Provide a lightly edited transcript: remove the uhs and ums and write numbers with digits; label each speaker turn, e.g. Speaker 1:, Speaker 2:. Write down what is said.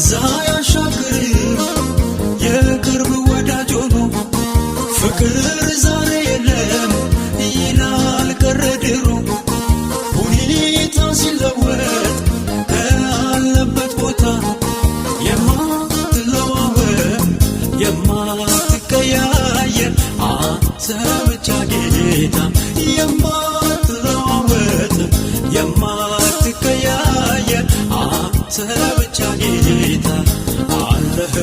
Speaker 1: ወንዝ አያሻግርም የቅርብ ወዳጅ ሆኖ። ፍቅር ዛሬ የለም ይላል ቀረ ድሮ። ሁኔታ ሲለወጥ ካለበት ቦታ የማትለዋወጥ የማትቀያየር አንተ ብቻ ጌታ፣ የማትለዋወጥ የማትቀያየር አንተ ብቻ ጌታ አለህ።